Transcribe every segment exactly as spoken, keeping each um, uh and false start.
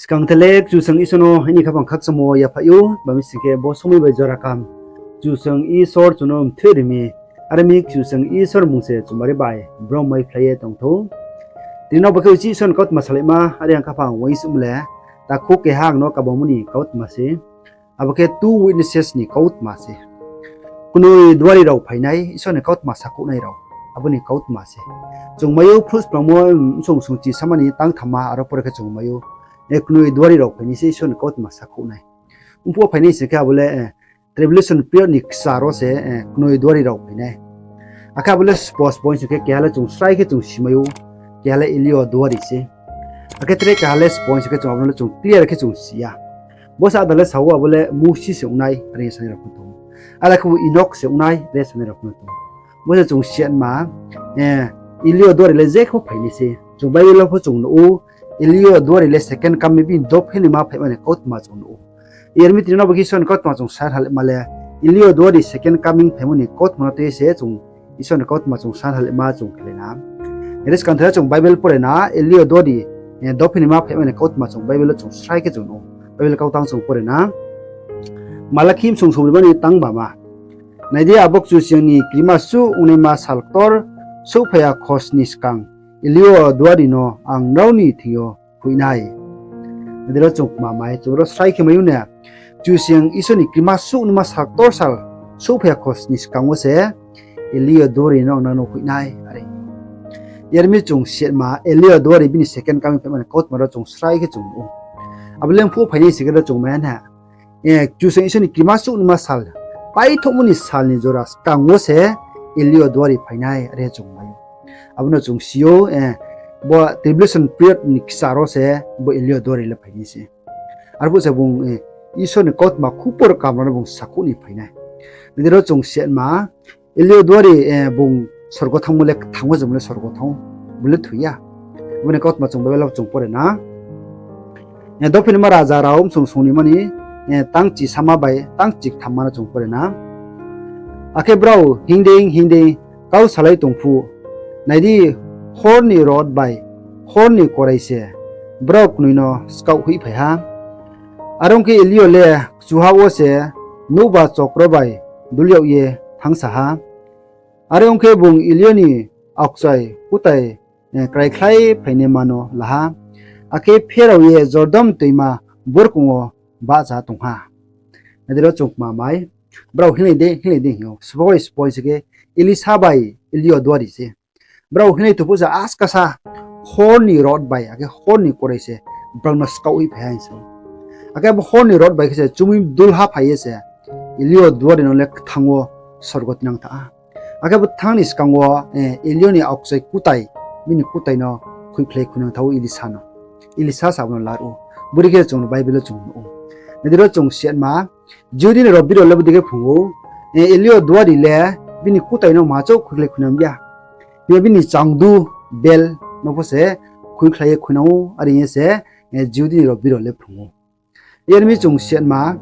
Skang the le Kchusoyang Isor no aini khaphang khakchangmo yaphaih ou, tma mi sing khe bo somoi bai jora kaham Kchusoyang Isor chung no mthoih ri mi, are mi Kchusoyang Isor mmung se chung bari bai brom maiphlai ye tong thou. Tini no bo khe uchih Isor ni kautma salaima, are ang khaphang uaingsouhmo le, takhu keha ang no kabamo ni kautma se. Abo khe two witnesses ni kautma se. Knoi duari rao phainai, Isor ni kautma sakhouhnai rao, abo ni kautma se. Chung mai ou, Phruh Sprangmo, bsong sungchi sama ni tangthamma, aro pore khe chung mai ou, knoi duari rao phainai se Isor ni kautma sakhouhnai. Mphuh wo phainai sing khe abo le tribulation period ni kchar wo se knoi duari rao phainai. Akhe abo le spo spo hing sing khe keha le chung srai khe chung simai ou, keha le Elio duari se. Akhe tre keha le spo hing sing khe chung abo no le chung clear khe chung si ya. Bo se ada le sa ou, abo le Mousi se ong nai, are ye sanai rao pho tong ou. Ada khebu Enok se ong nai, are ye sanai rao pho tong ou. Bo se chung siatma, Elio duari le je khe phainai se. Chung Bible wo pho chung nuh ou, Elio duari le second coming, bini dophi ni ma phaima ni kautma chung nuh ou. Yar mi tini no bo khe Isor ni kautma chung sa halaima le, Elio duari second coming phaimo ni kautma no tui ye se chung Isor ni kautma chung sa halaima chung khelai na. Are skang the chung Bible pore na, Elio duari dophi ni ma phaima ni kautma chung Bible wo chung srai khe chung nuh ou. Bible kau tang chung pore na. Malakhi bsong sungbrima ni tang bama. Nai di, abo Kchusoyang ni krima suh ongnaima sal ktor souhphai ya khosni skang, Elio duari no ang nrao ni thing yo khui nai. Nai di, ro chung kma mai, chung ro srai khe mai ou na, Kchusoyang Isor ni krima suh ongnaima sal ktor sal souhphai ya khosni skang wo se Elio duari no ang nrao no khui nai, are. Yar mi chung siatma, Elio duari bini second coming phaima ni kautma ro chung srai khe chung nuh ou. Abo le mphuh phainai sing khe ro chung mai ha na. Kchusoyang Isor ni krima suh ongnaima sal, paithohmo ni sal ni jora skang wo se Elio duari phainai, are chung mai ou. Abo no chung si ou, bo tribulation period ni kchar wo se bo Elio duari le phainai se. Arphuh se bung Isor ni kautma khupor kaham rao no bung sakhouh ni phainai. Nai di, ro chung siatma, Elio duari bung sorgo thanngmo le kthang wo se bung le sorgo thanng ou, bung le thoi ya. Abo ni kautma chung Bible wo chung pore na. Dophi ni ma raja rao bsong sung ni ma ni tangchi sama bai tangchi kthamma no chung pore na. Akhe brao hingding hingding kau salai tong phuh, nai di, hor ni rot bai hor ni korai se brao knoi no skaoh hoihphai ha. Are ong khe Elio le kchuha wo se nouhba chokro bai dul yag ye thanngsa ha. Are ong khe bung Elio ni aokchai kutai kraikhlai phainaima no la ha, akhe pherao ye Jordan toima burkong wo bahcha tong ha. Nai di, ro chung kma mai, brao hinglai dei hinglai dei hing ou, sbo bai sbo hing se khe Elisa bai Elio duari se. Brao hinglai tong phuh se askasa hor ni rot bai akhe hor ni korai se brao no skaoh hoihphai ha hing se. Akhe abo hor ni rot bai khe se chumui dulha phai ye se Elio duari no le kthang wo sorgo tinang tha ha. Akhe bo thanng ni skang wo Elio ni aokchai kutai, bini kutai no khuikhlai khuinang tha ou Elisa no. Elisa se abo no laruh ou. Bodei khe chung no Bible wo chung nuh ou. Nai di, ro chung siatma, Jihudi ni rao biro le bodei khe phrung ou, Elio duari le bini kutai no ma chouh khuikhlai khuinang ya. Himba bini changdu Bel no pho se khuikhlai ye khuinang ou, are ye se Jihudi ni rao biro le phrung ou. Yar mi chung siatma,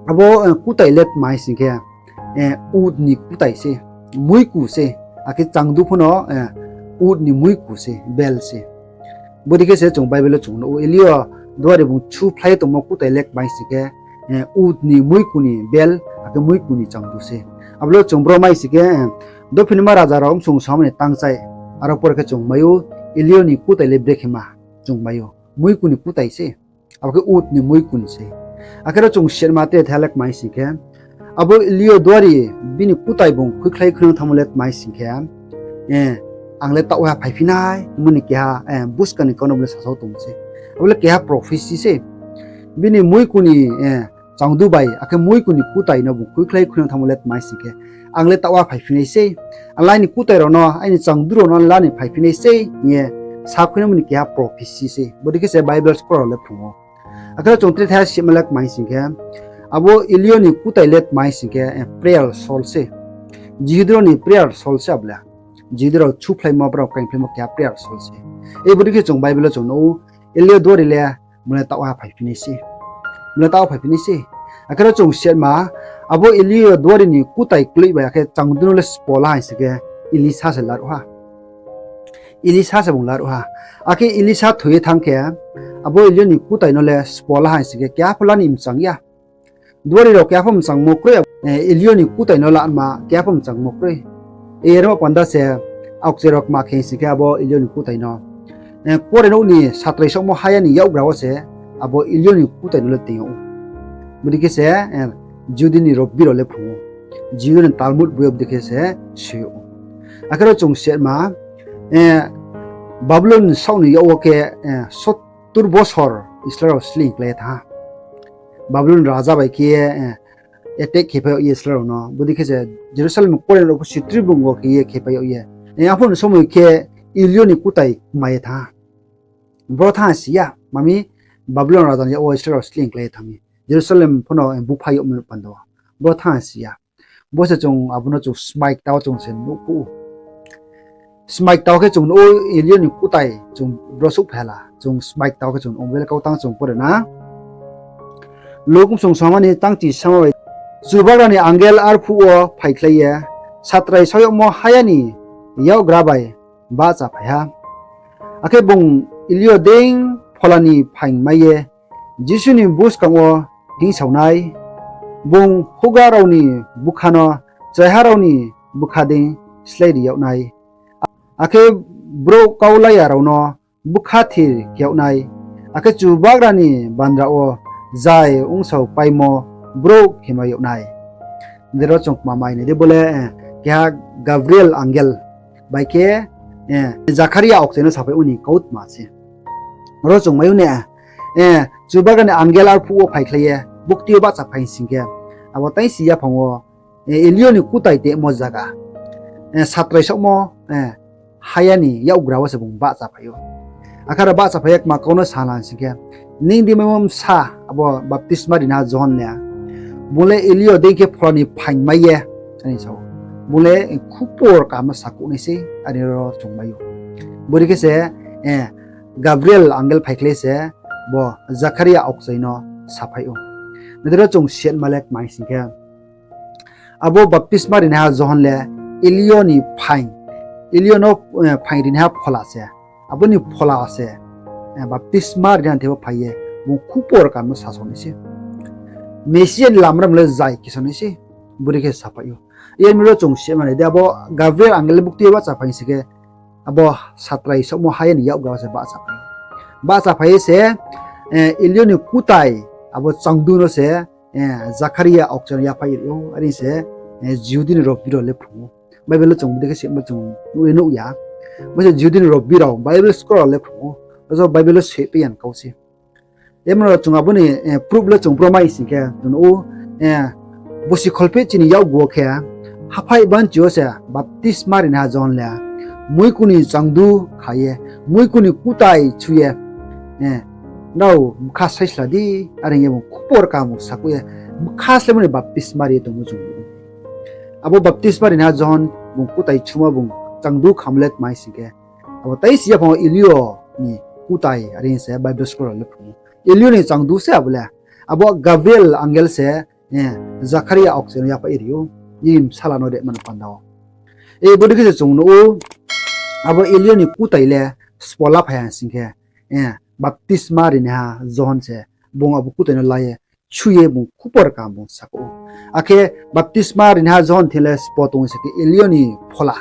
abo kutai le tma hing sing khe, ut ni kutai se, muiku se, akhe changdu pho no ut ni muiku se, Bel se. Bodei khe se chung Bible wo chung nuh ou, Elio duari bung chuphlai ye tongmo kutai le tma hing sing khe, ut ni muiku ni Bel, akhe muiku ni changdu se. Abo le chung bro mai sing khe, dophi ni ma raja rao bsong sung ni tangchai, aro pore khe chung mai ou, Elio ni kutai le brekhe ma chung mai ou, muiku ni kutai se. Abo khe ut ni muiku ni se. Akhe ro chung siatma tre thai le tma hing sing khe, abo Elio duari bini kutai bung khuikhlai khuinang thanngmo le tma hing sing khe, ang le taoh ha phaiphi nai hingmo ni keha buskang ni kau no bo le sasao tong se. Abo le keha prophecy se. Bini muiku ni changdu bai akhe muiku ni kutai no bung khuikhlai khuinang thanngmo le tma hing sing khe, ang le taoh ha phaiphi nai sei, ang le aini kutai rao no, aini changdu rao no la ni phaiphi nai sei hing ye sakhuinamo ni keha prophecy se. Bodei khe se Bible scholar rao le phrung ou. Akhe ro chung tre thai sima le tma hing sing khe, abo Elio ni kutai le tma hing sing khe, prayer shawl se. Jihudi rao ni prayer shawl se abo le. Jihudi rao chuphlaimo, brao kaingphlaimo keha prayer shawl se. Bodei khe chung Bible wo chung nuh ou, Elio duari le bung le taoh ha phaiphi nai se. Bung le taoh ha phaiphi nai se. Akhe ro chung siatma, abo Elio duari ni kutai kloih bai akhe changdu no le sbo la hing sing khe, Elisa se laruh ha. Elisa se bung laruh ha. Akhe Elisa thoi ye thanng khe, abo Eliyo ni kutai no le sbo la ha sing khe keha pho la ni mchang ya. Duari rao keha pho mchangmo kroi, Eliyo ni kutai no lama keha pho mchangmo kroi. Iyar mo panda se aokchai rao kma khe sing khe abo Eliyo ni kutai no, kuarenouh ni satrai saohmo haya ni yakgra wo se abo Eliyo ni kutai no le toing yag ou. Bodei khe se Jihudi ni Robbi rao le phrung ou. Jihudi ni Talmud boi yo bodei khe se soi ou. Akhe ro chung sima, Babilon saoh ni yak wo khe sottur bosor Israel rao sleing klái ye thanng ha. Babilon raja bai khe ye attack khe pai yag ye Israel rao no. Bodei khe se Jerusalem kuarenouh rao pho sitri bungo khe ye khe pai yag ye. Arphuh ni somoi khe Eliyo ni kutai kma ye thanng ha. Bro thanng ha si ya, mami Babilon raja ni yak wo Israel rao sleing klái ye thanng mi. Jerusalem pho no bupha yagmo panda wo. Bro thanng ha si ya. Bo se chung abo no chung smai kta wo chung se nuh phuh ou. Smai kta wo khe chung nuh ou Eliyo ni kutai chung bro souhphai ha la. Chung smai kta wo khe chung nuh ou, Bible kautang chung pore na. Luk bsung songma ni tangchi sama bai, Chubagra ni angel arphuh wo phaikhlai ye, satrai saoh yagmo haya ni yakgra bai bahchaphai ha. Akhe bung Eliyo dei phola ni phaing mai ye, Jisu ni buskang wo hingsao nai, bung houhgra rao ni bkha no chraiha rao ni bkha dei sláiri yag nai, akhe brouh kau la ya rao no bkha thir khe yag nai, akhe Chubagra ni bandra wo zai ongsao paimo brouh khe mai yag nai. Dei ro chung kma mai nai di bo le, keha Gabriel angel bai khe Zakharia aokchai no saphai ou ni kautma se. Ro chung mai ou ne, Chubagra ni angel arphuh wo phaikhlai ye bukti yo bahchaphai sing khe, abo taingsi yaphang wo Eliyo ni kutai tongmo zaga, satrai saohmo haya ni yakgra wo se bung bahchaphai ou. Akhe aro bahchaphai ye kma kau no sa la sing khe, Nini di maimo bsa abo baptisma rinaiha Johon le, bung le Eliyo dei khe phola ni phaing mai ye, are sa ou. Bung le khupor kaham no sakhouh nai sei, are ro chung mai ou. Bodei khe se Gabriel angel phaikhlai se bo Zakharia aokchai no saphai ou. Nai di ro chung sima le kma sing khe, abo baptisma rinaiha Johon le Eliyo ni phaing, Eliyo no phaing rinaiha phola se. Abo ni phola se baptisma rinaiha thebo phai ye bung khupor kaham no sasaonai se. Mesia ni lamram le zai khe saonai se. Bodei khe saphai ou. Iyar mi ro chung sima nai di abo Gabriel angel le bukti yo bahchaphai sing khe, abo satrai saohmo haya ni yakgra wo se bahchaphai ou. Bahchaphai ye se Eliyo ni kutai abo changdu no se Zakharia aokchai no yaphai ri ou, are se Jihudi ni Robbi rao le phrung ou. Bible wo chung bodei khe sima chung nuh ye nuh ya. Bo se Jihudi ni Robbi rao, Bible scholar rao le phrung ou. Abo Bible wo soipai ya ni kau se. Emo rao chung abo ni proof le chung bro mai sing khe, chung nuh ou, bosi kholpheh chini yakgu wo khe, haphaih banchi yo se baptisma rinaiha Johon le, muiku ni changdu kha ye, muiku ni kutai chu ye, nrao bkha sláisla di, are hing ye bung khupor kaham bung sakhouh ye, bkha sláimo ni baptisma ri ye tongmo chung nuh ou. Abo baptisma rinaiha Johon bung kutai chumo bung changdu khamo le tma hing sing khe, abo taisi yaphang wo Eliyo ni kutai, are hing se Bible scholar le phrung ou. Eliyo ni changdu se abo le. Abo Gabriel angel se Zakharia aokchai no yaphai ri ou, nini bsala no rema ni panda wo. Bodei khe se chung nuh ou, abo Eliyo ni kutai le sbo la phai ha sing khe, baptisma rinaiha Johon se, bung abo kutai no la ye, chu ye bung khupor kaham bung sakhouh ou. Akhe baptisma rinaiha Johon thing le sbo tong se khe Eliyo ni phola,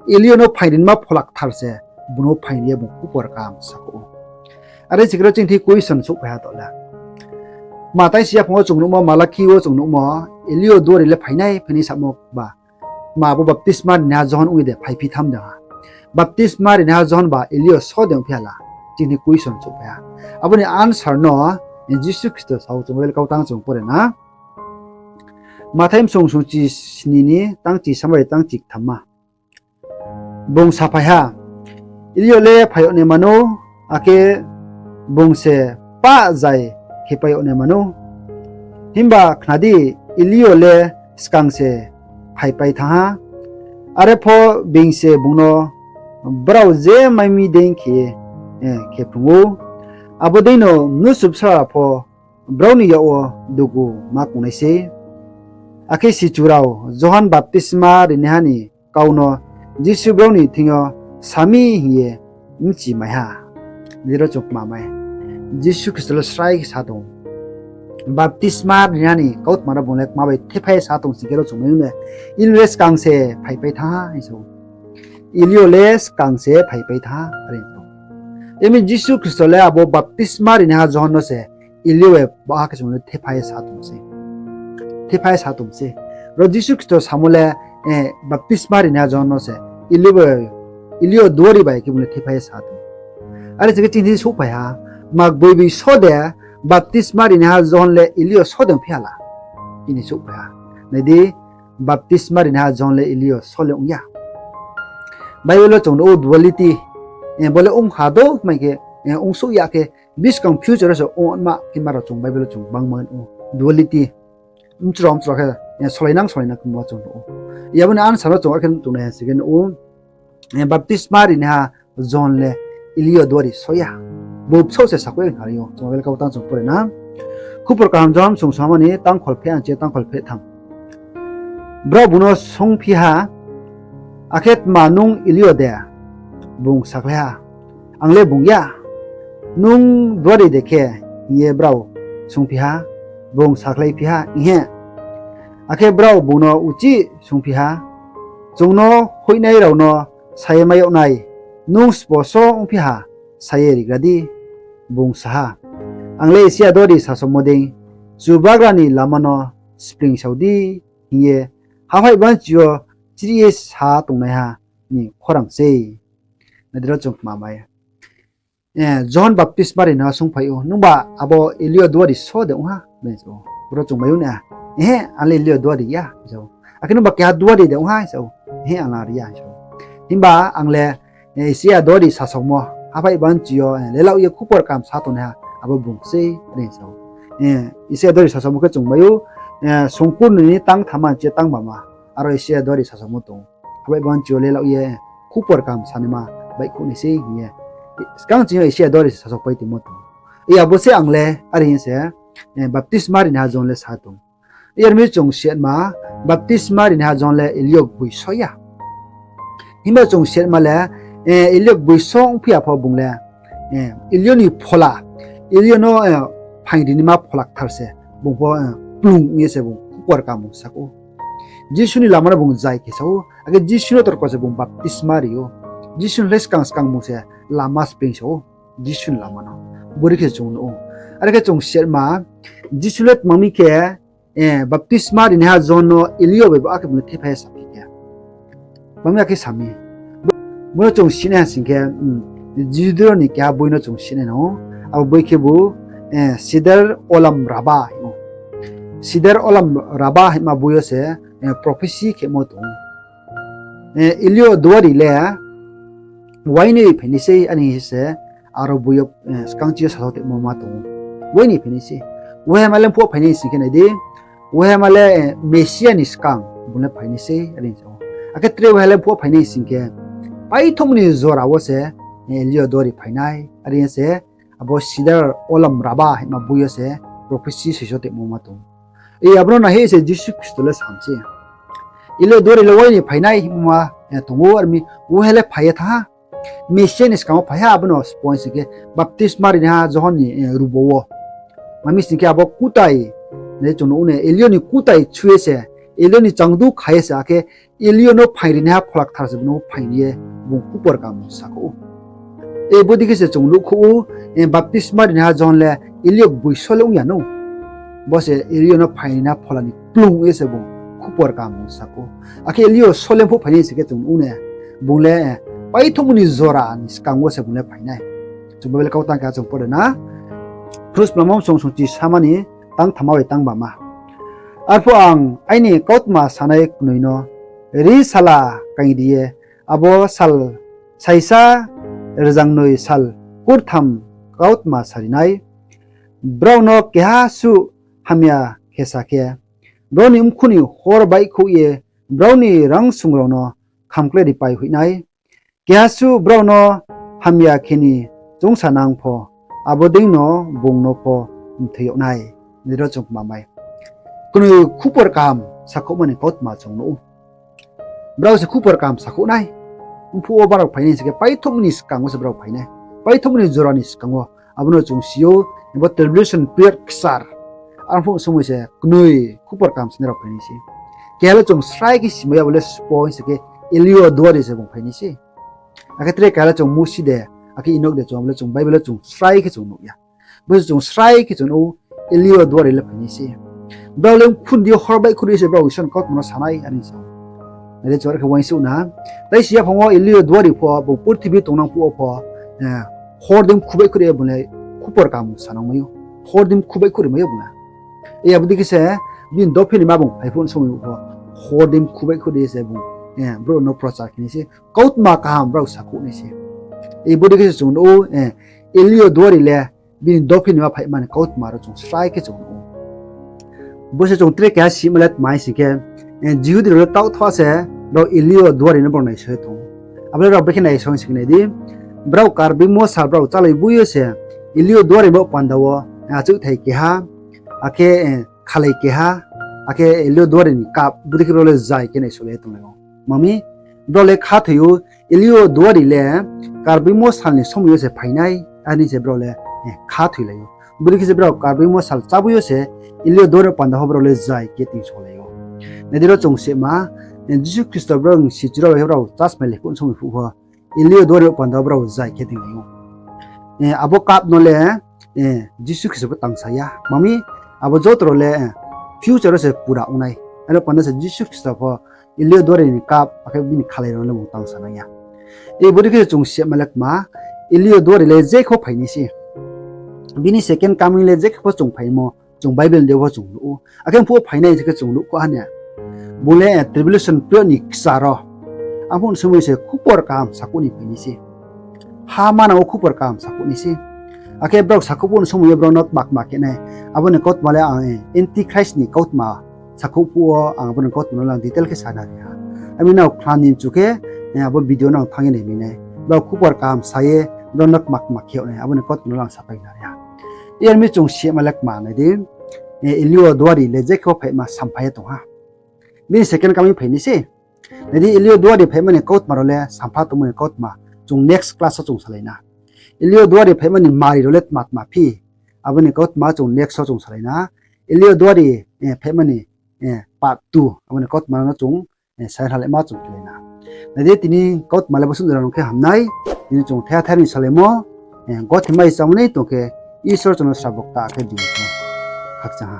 Eliyo no phaing rinma phola kthar se, bung no phaing ri ye bung khupor kaham sakhouh ou. Are chikra chini thing question souhphai ha taoh le. Mathai si yaphang wo chung nuhmo, Malakhi wo chung nuhmo, Eliyo duari le phainai, phainai samo ba. Ma abo baptisma rinaiha Johon ong ye de phaiphi tham de ha. Baptisma rinaiha Johon ba Eliyo so de ongphi ha la. Chini question souhphai ha. Abo ni answer no Jisu Khristo sa ou, chung Bible kautang chung pore na. Mathai bsung sungchi sni ni tangchi samari tangchi kthamma. Bung saphai ha, Eliyo le phai yag naima nou, akhe bung se pah zai khepai yag naima nou. Himba khna di, Eliyo le skang se phaipai thanng ha. Are pho being se bung no brao je mai mi dei khe, khe phrung ou. Abo deino mnusu bsala pho brao ni yak wo dugu ma kong nai sei. Akhe sichu rao Johon baptisma rinaiha ni kau no Jisu brao ni thing yo sa mi hing ye bchi mai ha. Nai di ro chung kma mai. Jisu Khristo le srai khe sa tong ou. Baptisma rinaiha ni kautma no bung le kma bai thephai ye sa tong sing khe ro chung mai ou na, Eliyo le skang se phaipai thanng ha hing sa ou. Eliyo le skang se phaipai thanng ha, are hing sa ou. Emi Jisu Khristo le abo baptisma rinaiha Johon no se Eliyo bai baha khe chung le thephai ye sa tong se. Thephai ye sa tong se. Ro Jisu Khristo samo le, eh, baptisma rinaiha Johon no se Eliyo bai, Eliyo duari bai khe bung le thephai ye sa tong. Are se khe chini souhphai ha, ma gboibi so de baptisma rinaiha Johon le Eliyo so de ongphi ha la? Chini souhphai ha. Nai di, baptisma rinaiha Johon le Eliyo so le ong ya. Bible wo chung nuh ou duality, eh, bo le ong ha do mai khe, eh, ongsouh ya khe, buskang future wo se ongma khe ma rao chung Bible wo chung bangma nuh ou. Duality. Mchro mchro khe, eh, solainang solainang khe ma chung nuh ou. Abo ni answer no chung are khe nuh tongnai ha sing khe nuh ou. Eh, baptisma rinaiha Johon le Eliyo duari so ya. Bo bsaoh se sakhouh ye khnari ou. Chung Bible kau tang chung pore na. Khupor kaham Johon sungsama ni tangkhol pheh ang chi tangkhol pheh tham. Brao bung no swunngphi ha, akhe tma nung Eliyo de? Bung sakhlai ha, ang le bung ya. Nung duari de khe? Hing ye brao swunngphi ha. Bung sakhlaiphi ha, inhe. Akhe brao bung no uchih swunngphi ha, chung no hoihnai rao no sa ye mai yag nai, nung sbo so ongphi ha, sa ye rigra di. Bung sa ha, ang le Isaia duari sasaomo dei, Chubagra ni lama no springsao di, hing ye haphaih banchi yo chrih ye sa tongnaiha ni khorang sei. Nai di ro chung kma mai. Eh, Johon baptisma rinaiha swunngphai ou, nungba abo Eliyo duari so de ong ha? Hing sa ou. Boro chung mai ou na, ehe, ang le Eliyo duari ya, hing sa ou. Akhe nungba keha duari de ong ha, hing sa ou. Ehe, ang le ri ya, hing sa ou. Himba ang le, eh, Isaia duari sasaomo, haphaih banchi yo, eh, lelaoh ye khupor kaham sa tongnaiha, abo bung sei, are hing sa ou. Eh, Isaia duari sasaomo khe chung mai ou, eh, songkur noi ni tang thamma ni chi tang bama, aro Isaia duari sasaomo tong ou. Haphaih banchi yo lelaoh ye khupor kaham sanaima baihkhouh nai sei hing ye. Skang chini yo Isaia duari sasaopai tongmo tong ou. Abo se ang le, are hing se, eh, baptisma rinaiha Johon le sa tong. Yar mi chung siatma, baptisma rinaiha Johon le Eliyo gboi so ya. Himba chung siatma le, eh, Eliyo gboi so ongphi ya pho bung le, eh, Eliyo ni phola, Eliyo no, eh, phaing rinaima phola kthar se, bung pho, eh, kplung ye se bung khupor kaham bung sakhouh ou. Jisu ni lama no bung zai khe sa ou, akhe Jisu no torko se bung baptisma ri ou. Jisu ni le skang skang bung se lama springsao ou. Jisu ni lama no. Bori khe chung nuh ou. Are khe chung siatma, Jisu le tma mi khe, eh, baptisma rinaiha Johon no Eliyo bai bo akhe bung le thephai ye saphi khe. Tma mi akhe sa mi. Bo no chung sinai ha sing khe, hmm, Jihudi rao ni keha boi no chung sinai nang ou. Abo boi khebu, eh, Siddur Olam Rabbah hing ou. Siddur Olam Rabbah hingma boi yo se, eh, prophecy khemo tong ou. Eh, Eliyo duari le uainoi phainai sei, are hing se aro boi yo, eh, skang chini yo sasaoh tongmo ma tong ou. Uainoi phainai sei. Uaihama le mphuh phainai sing khe nai di. Uaihama le, eh, Mesia ni skang bung le phainai sei, are hing sa ou. Akhe tre uaiha le mphuh phainai sing khe, paithouhmo ni jora wo se, eh, Eliyo duari phainai, are hing se, abo Siddur Olam Rabbah hingma boi yo se prophecy soiso tongmo ma tong ou. Abo no naihoih se Jisu Khristo le sam se. Eliyo duari le uainoi phainai hingma, eh, tong ou, are mi uaiha le phai ye thanng ha. Mesia ni skang wo phai ha, abo no spoi sing khe baptisma rinaiha Johon ni, eh, rubo wo. Tma mi sing khe abo kutai, nai chung nuh ou na, Eliyo ni kutai chu ye se, Eliyo ni changdu kha ye se, akhe Eliyo no phaing rinaiha phola kthar se bung no phaing ye bung khupor kaham sakhouh ou. Bodei khe se chung nuhkhouh ou, eh, baptisma rinaiha Johon le Eliyo gboi so le ong ya nou. Bo se Eliyo no phaing rinaiha phola ni kplung ye se bung khupor kaham bung sakhouh ou. Akhe Eliyo so le mphuh phainai sing khe chung nuh ou na, bung le, eh, paithouhmo ni jora ni skang wo se bung le phainai. Chung Bible kau tang khe chung pore na. Phurusplama song songchi sama ni tang thamma bai tang bama. Arphuh ang aini kautma sanai knoi no ri sala kaing ri ye, abo sal saisa rzangnoi sal kurtham kautma sari nai. Brao no keha suh hamya khe sa khe, brao ni mkhu ni hor baihkhouh ye brao ni rangsung rao no khamkle ripai hoih nai. Keha suh brao no hamya khe ni choungsanang pho, abo deino bung no pho mthoi yag nai. Nai di ro chung kma mai. Knoi khupor kaham sakhouhma ni kautma chung nuh ou. Brao se khupor kaham sakhouh nai. mphuh wo brao phainai sing khe paithouhmo ni skang wo se brao phainai. Paithouhmo ni jora ni skang wo. Abo no chung si ou, bo tribulation period kchar. Arphuh somoi se knoi khupor kaham sanai rao phainai se. Keha le chung srai khe simai ya, abo le spo hing se khe Eliyo duari se bung phainai se. Akhe tre keha le chung Musi de, akhe Enok de chung, abo le chung Bible le chung srai khe chung nuh ya. Bo se chung srai khe chung nuh ou, Eliyo duari le phainai se. Brao le mkhun di yo hor baihkhouh ri se brao Isor ni kautma no sanai are sa. Nai di chung are khe uaingsouh na. Tai si yaphang wo Eliyo duari pho, bung purthimbi tongnang phuh wo pho, hor di mkhu baihkhouh ri ye bung le khupor kaham sanang mai ou. Hor di mkhu baihkhouh ri mai ou bung le. Abo dei khe se, bini dophi ni ma bung phai phuh somoi pho, hor di mkhu baihkhouh ri ye se bung, brouh no prochar khe nai se. Kautma kaham brao sakhouh nai se. Abo dei khe se chung nuh ou, Eliyo duari le, bini dophi ni ma phaima ni kautma rao chung srai khe chung nuh ou. Bo se chung tre keha sima le tma hing sing khe, Jihudi rao le taoh tha se, brao Eliyo duari no brao naisao ye tong ou. Abo le brao bekhe naisao hing sing khe nai di, brao Karbeingmo sal brao chálai boi yo se, Eliyo duari bo panda wo, achouhthai keha, akhe khalai keha, akhe Eliyo duari ni cup, bodei khe brao le zai khe naisao le tonglai ou. Mami, brao le khathoi ou, Eliyo duari le Karbeingmo sal ni somoi yo se phainai, are se brao le khathoilai ou. Bodei khe se brao Karbeingmo sal cháboi yo se Eliyo duari panda pho brao le zai khe toingsolai ou. Nai di ro chung sima, Jisu Khristo brao ni sichu rao bai khe brao chasmailai phuh somoi phuh pho, Eliyo duari panda wo brao zai khe toinglai ou. Abo cup no le Jisu Khristo pho tangsa ya. Mami, abo joto rao le future wo se pura ong nai. Aro panda se Jisu Khristo pho Eliyo duari ni cup, akhe bini khalai rao no le bung tangsa nang ya. Bodei khe se chung sima le kma, Eliyo duari le je khe phainai se. Bini second coming le je khe pho chung phaimo, chung Bible de pho chung nuh ou. Akhe mphuh wo phainai je khe chung nuh kho hana. Bung le tribulation period ni kchar wo. Arphuh somoi se khupor kaham sakhouh ni phainai se. Ha manang wo khupor kaham sakhouh nai se. Akhe brao sakhouh phuh ni somoi yo brao no tma tma khe nai. Abo ni kautma le ang, Antichrist ni kautma sakhouh phuh wo ang abo ni kautma no le ang detail khe sa na ri ha. Ami nrao khna ni mchu khe, abo video no ang thanng ye nai mi nai. Brao khupor kaham sa ye, brao no tma tma khe yag nai, abo ni kautma no le ang sapai na ri ha. Yar mi chung sima le kma nai di, Eliyo duari le je khe phaima sampha ye tong ha. Bini second coming phainai se. Nai di, Eliyo duari phaima ni kautma rao le sampha tongmo ni kautma, chung next class wo chung salai na. Eliyo duari phaima ni mari rao le tma tma phi, abo ni kautma chung next wo chung salai na. Eliyo duari phaima ni part two, abo ni kautma no chung sai halai ma chung khelai na. Nai di, tini kautma le bo suh jora no khe hamnai, tini chung thaiha thaiha ni salaimo, gothe mai chámo ni tong khe, Isor chung no srabo kta khe di khe khakchang ha.